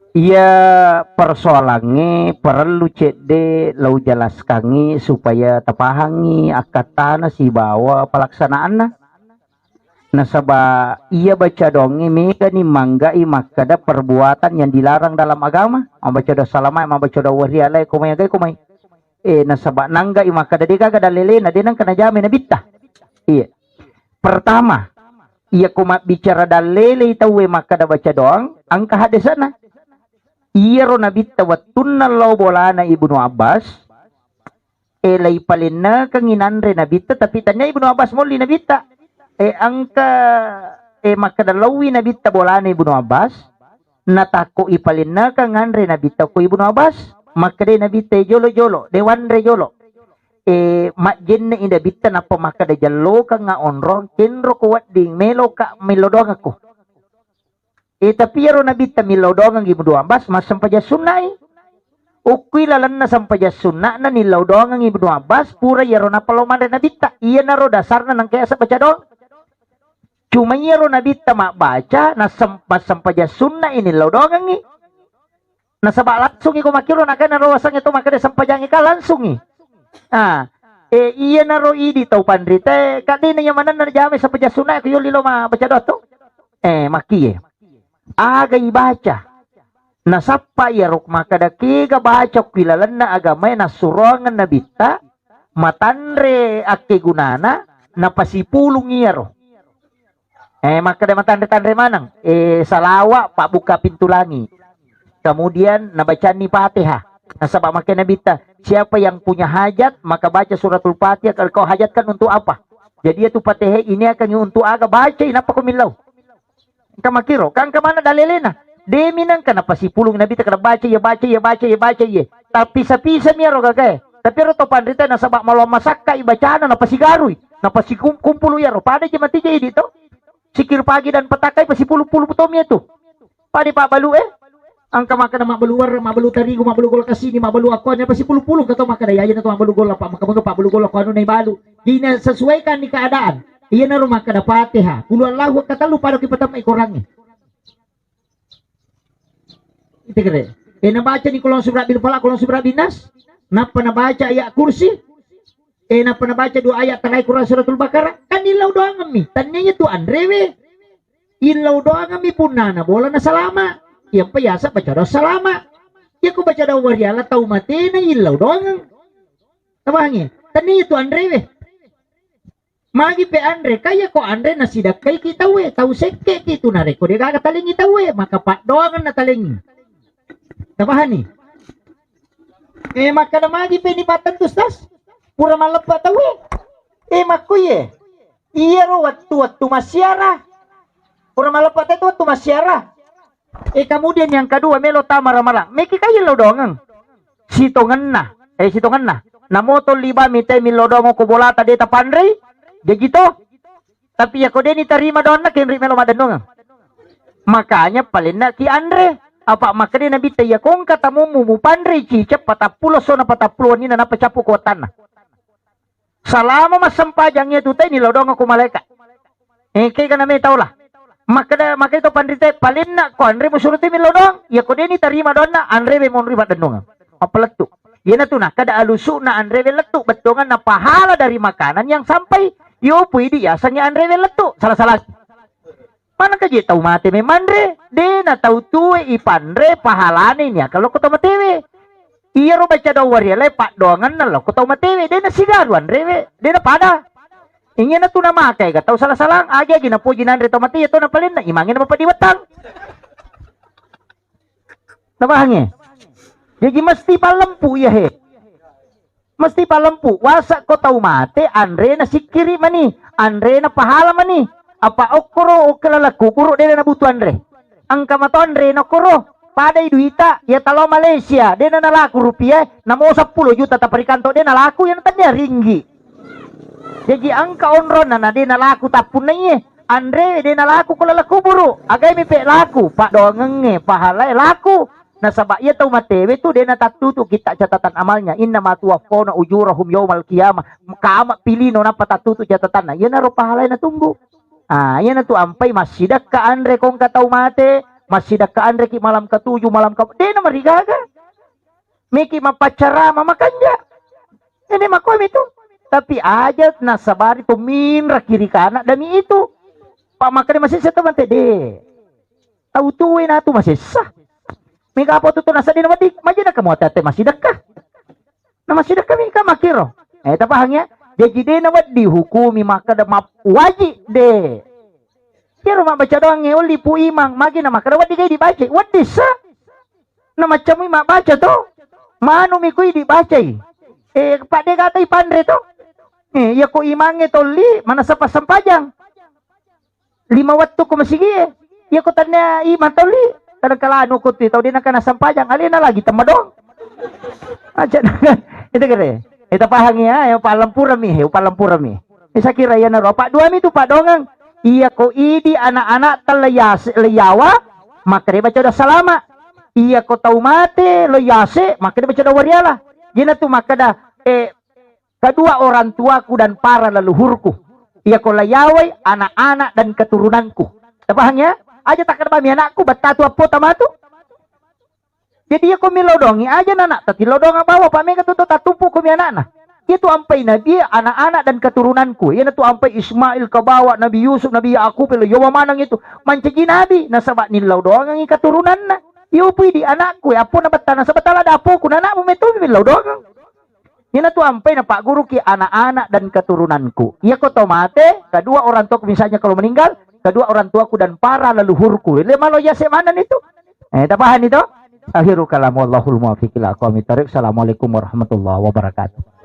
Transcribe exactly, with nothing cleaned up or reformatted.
Iya persoalangnge parellu cedde lau jelaskangngi supaya tapahangngi akkattana sibawa pelaksanaanna. Nasaba iya baca doangnge megani manggai makkeda perbuatan yang dilarang dalam agama. Mabbaca doang salamae, mabbaca doang warialae, komai agai komai. Eh, nasaba nanggai makkeda de gaga dalelena, de nangka najamai nabitta. Iya. Pertama, iya ko mabbicara dalelei tauwe makkeda baca doang, engka hadesana. Iyaro nabitta wettunna lao bolana Ibnu Abbas, e, laipalennekengngi nanre nabitta, tapi tania Ibnu Abbas molli nabitta. E, engka, e, makkeda laowi nabitta bolana Ibnu Abbas, natakko ipalennekeng anre nabitta ko Ibnu Abbas, makkedai nabitta, e, jolo-jolo, de wanre jolo. E, majjenne i nabitta nappa makkeda, jallokengnga onrong, kenroko wedding, meloka millau doangekko. E, tapi iyaro nabitta millau doangengngi Ibnu Abbas, massempajang sunna'i. Ukkui lalenna sempajang sunna'na nillau doangengngi Ibnu Abbas, pura iyaro nappa lao manre nabitta. Iyanaro dasarna nangka yaseng baca doang. Cuma iyaro nabitta mabbaca, nassem-, massempajang sunna'i nillau doangengngi. Nasaba langsungngi ko makkiro, nakainaro wasengnge to makkeda sempajangnge ka langsungngi. Ah, e, iyanaro idi tau panritae, kadena iya manenna jamai sempajang sunnae ko yolli lao mabbaca doang to. E, makkie. Aga ibaca? Nasappa iyaro makkeda kega baca ku ilalenna agamae nassuroangeng nabitta, matanre akkegunana, napasipulung iyaro. Eh, makkeda matanre-tanre maneng, eh, salawa, pabbuka pintu langi. Kemudian nabacanni Fatihah. Nasaba makkeda nabitta, siapa yang punya hajat, maka baca suratul Fatihah, kalau kau hajatkan untuk apa? Jadi itu Fatihah ini akan untuk aga, bacai nappa ko millau. Engka makkiro, ka engka maneng dalelena. Demi nengka napasipulung nabitta kada baca iya, baca iya, baca iya, baca iya. Tapi sapisa mi aro gagae. Tapi ero to panrita nasaba maloang masakka i bacana, napasigarui, napasikum-, kumpulu iyaro. Pada je mati je idi to. Sikir pagi dan petang kai pasipulu-pulu to mi itu. Pada pabbalu e. Engka makkeda mabbalu wareng, mabbalu tarigu, mabbalu golla kasini, mabbalu akkuanna pasipulu-pulu, engka to makkeda iya, iya na to mabbalu golla, pa-, maka-, maka pabbalu golla ko anu naibalu. Jadi nasesuaikan ni keadaan. Iyanaro makkeda Fatihah, Qul huwallahu, engka tellu pada ki patemme i Korangnge. Itu kere. Eh, nabaca ni Qul a'udzu birabbil falaq, Qul a'udzu birabbin nas. Nappa nabaca ayat kursi. Eh, nappa nabaca dua ayat terakhir Quran suratul Baqarah. Kan nillau doangemmi. Tania iya tu anrewe. Illau doangemmi punnana bola na salama. Iya pa yaseng baca doang salama. Iya ko baca doang wariala tau matena illau doangeng. Tabahangi. Tania iya tu anrewe. Magi pe anre, kaya ko anre nasidakkai ki tauwe, tau sekke ki tu narekko de gaga talengi tauwe, maka paddoangeng na talengi. Tapahani? Eh, makkeda magi pe ni pattentu, Ustaz? Pura malleppa tauwe. Eh, makkuye. Iyaro wettu-wettu massiara. Pura malleppa tauwe tu wettu massiara. Eh, kemudian yang kedua, melo tama ramalang. Meki kaya lo dongeng. Sitongenna. Eh, sitongenna. Namo tolli ba mitai millo dongeng ko bolata de tapanrei. Jaji to. Tapi ya ko deni tarima donna kenri melo madennongeng. Makanya palenna ki anre. Apa makkeda Nabitta, iya kongka tamummu mupanrei cicek patappulo sona patappulo wenninna nappa cappu kuatanna. Salama massempajang iya tu tai nilodongeng ko malaeka. Eh, kega name tau lah. Makkeda, makkeda to panrita, palenna ko anre musuro tu milodong, iya ko deni tarima donna, anre be monri maddennungeng. Appalettu. Iyana tu nakkeda alusu'na anre be lettu, bettuanganna pahala dari makanan yang sampai, iyo pui di yasengnge anre be lettu. Salah-salah. Manengka je tau mate memanre, de na tau tue ipanre pahalane niaka lokko tau matewe. Iyaro baca doang warialae paddoangenna lokko tau matewe, de na sigaru anrewe, de na pada. Inge na tu namake ga tau sala-salang, agi-agi napoji nanre tau mate, iya to napalenna, imange na mapadiwettang. Napahangnge? Jaji mesti pallempu iya he. Mesti pallempu. Wasa ko tau mate, anrena sikkiri mani, anrena pahala mani. Apa okkoro okke laleng kuburu de nabutu anre. Engka mato anrena okkoro. Padai duita, iya talo Malaysia, de na nalaku rupiah, namo seppulo juta taparikanto de nalaku, iya na tennia ringgi. Jaji engka onronna na de nalaku tappunna iye. Anre de nalaku ko laleng kuburu, agai mi pe laku, paddoangengnge pahalae laku. Nasaba iya tau matewe tu de natattutu kitta catatan amalnya. Innama tuwaffawna ujurahum yaumal qiyamah. Kama pilino nappa tattutu catatanna. Iyanaro pahalae natunggu. Ah, iyana tu ampai massidakka anre ko engka tau mate, massidakka anreki malam ketujuh, malam ke, de' namarigaga. Meki mappaccarama makanja. Ini makomi tu. Tapi aja nasabari tu minra kiri kana demi itu. Pak makanya masih seteman tede. Tau tuwe na tu masessa. Mega apa tu tu nasadina madi, majina kamu ate massidakka. Na massidakka mika makiro. Eh, tapahang ya? Jaji de' nawedding hukumi makkeda map-, wajib de'. Kiro mabbaca doang e, ulli Pu Imang, magi na makkeda wedding gai dibaca, wedding sa. Na maccamui mabbaca to. Manu mi kui dibacai. Eh, padde gatai panre to. Eh, iya ko imangnge tolli, manasa passampajang. Lima wettu ko masigie. Iya ko tannia imang tolli, kadang kala anu ko tu tau de' nakana sampajang, alena lagi temma doang. Aja itu kere. Itu pahang ya, ya pallampurami, ya pallampurami. Saya kira iya naro. Pak dua mi tu Pak dongang. Iya ko idi anak-anak tella yase-, leyawa, maka dia baca doa salama. Iya ko tau mate, lo yase, maka dia baca doa wariala. Jena tu maka dah, eh, kedua orang tuaku dan para leluhurku. Iya ko layawai anak-anak dan keturunanku. Tapahang ya? Aja takkeda bami anakku, battatu appo tamatu. Jadi iya ko millau dongi aja nana, tati lau donga bawa, pak mega tu tatumpu ko mi anakna. Iya tu ampai nabi anak-anak dan keturunanku. Iya tu ampai Ismail kabawa, Nabi Yusuf, Nabi Yakub, lo yawa manang itu. Mancaji nabi, nasaba nillau dongangi keturunanna. Iya upui di anakku, appo na battana, sebetala ada appoku, nanakmu metu millau dongang. Iyana tu ampai napagguruki anak-anak dan keturunanku. Iya ko to mate, kedua orang tuaku misalnya kalau meninggal, kedua orang tuaku dan para leluhurku. Le malo yase mana itu? Eh, tapahani to? Akhirul kalam, wallahul muwaffiq ila aqwamit thariq. Assalamualaikum warahmatullahi wabarakatuh.